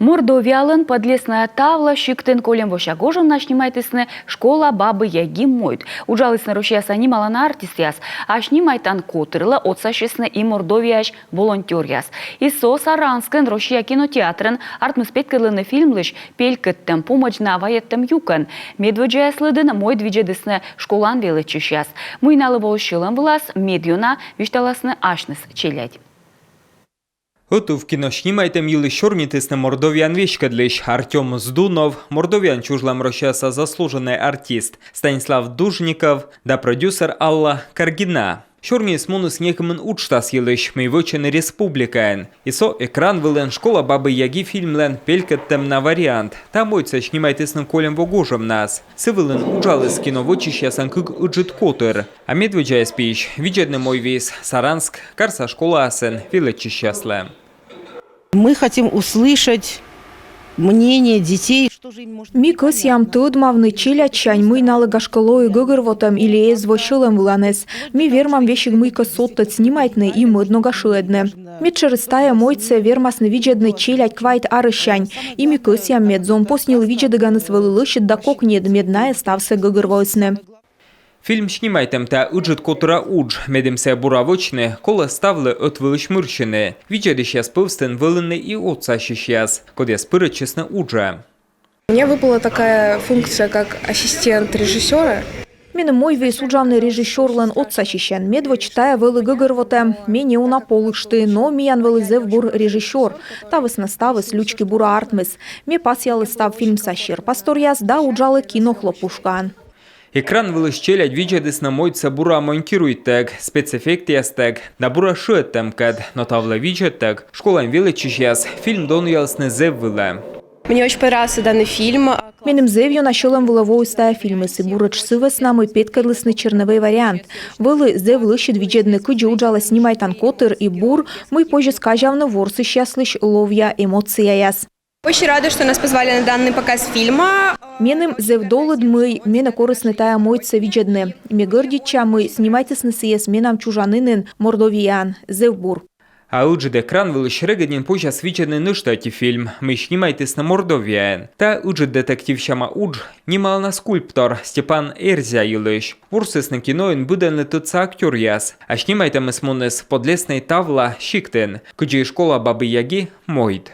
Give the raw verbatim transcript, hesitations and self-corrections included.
Мордовиялӧн Подлесная Тавла сиктын кольӧм вося гожӧмнас снимайтісны «Школа Бабы Яги» мойд. Уджалісны Россияса нималана артистъяс, а снимайтан котырлы отсасисны и Мордовияысь волонтёръяс. И со Саранскын Россия кинотеатрын артмис петкӧдлыны фильмлысь пелькӧдтӧм пу мӧдзна вайӧдтӧм юкӧн. Медводдзаяс лыдын мойд видзӧдісны школаын велӧдчысьяс. Мый налы воліс сьӧлӧм вылас, медъёна висьталасны асьныс челядь. Ӧтув кино снимайтӧм йылысь сёрнитісны Мордовиян веськӧдлысь Артём Здунов, Мордовиян чужлӧм Россияса заслуженнӧй артист Станислав Дужников да продюсер Алла Каргина. Сёрниыс муніс некымын уджтас йылысь, мый вӧчӧны республикаын. И со экран вылын «Школа Бабы Яги» фильмлӧн пелькӧдтӧм на вариант. Та мойдсӧ снимайтісны кольӧм во гожӧмнас. Сы вылын уджаліс кино вӧчысьяслӧн кык ыджыд котыр. А медводдзаяс пиысь видзӧдны мойвиис Саранск карса школаясын велӧдчысьяслы. Мы хотим услышать мнение детей, что же им может... Ми кӧсъям тӧдмавны челядьсянь, мый налы гашкӧ лои гӧгӧрвотӧм или эз во сьӧлӧм выланыс. Ми вермам весиг мыйкӧ содтӧд снимайтны и мӧд нога шыӧдны. Медшӧрыс, тайӧ мойдсӧ вермасны видзӧдны челядь квайт арӧссянь. И ми кӧсъям, мед зонпоснилы видзӧдӧганыс вӧлі лӧсьыд да кокньыд, мед найӧ ставсӧ гӧгӧрвоисны. Фильм снимайтӧм — тайӧ ыджыд котыра удж. Медым сійӧ бура вӧчны, колӧ ставлы ӧтвылысь мырсьыны. Видзӧдысьяс пӧвстын вӧліны и отсасьысьяс, кодъяс пырӧдчисны уджӧ. Мне выпала такая функция, как ассистент режиссера. Меным мойвиис уджавны режиссёрлӧн отсасьысьӧн. Медводз тайӧ вӧлі гӧгӧрвотӧм, ме неуна полышті, но миян вӧлі зэв бур режиссёр. Та вӧсна ставыс лючки бура артмис. Ме пасъялі став фильмса серпасторъяс да уджалі кинохлопушкаын. Экран вылысь челядь видзӧдісны мойдсӧ бура монтируйтӧг, спецэффектъястӧг да бура шыӧдтӧмкӧд, но та вылӧ видзӧдтӧг школаын велӧдчысьяс фильм донъялісны зэв вылӧ. Мне очень понравился данный фильм. Меным зэв ёна сьӧлӧм вылӧ воис тайӧ фильмыс, и буретш сы вӧсна, мый петкӧдлісны черновӧй вариант. Вӧлі зэв лӧсьыд видзӧдны, кыдзи уджалӧ снимайтан котыр, и бур, мый позис казявны ворсысьяслысь ловъя эмоцияяс. Очень рада, что нас позвали на данный показ фильма. Меным зэв долыд, мый менӧ корисны тайӧ мойдсӧ видзӧдны. Ме гордитча, мый снимайтісны сійӧс менам чужанінын, Мордовияын. Зэв бур. А ыджыд экран вылысь регыд нин позяс видзӧдны нӧшта ӧти фильм, мый снимайтісны Мордовияын. Тайӧ ыджыд детектив сяма удж нималана скульптор Степан Эрзя йылысь. Ворсісны киноын быдӧнлы тӧдса актёръяс. А снимайтӧмыс муніс Подлесная Тавла сиктын, кыдзи и «Школа Бабы Яги» мойд.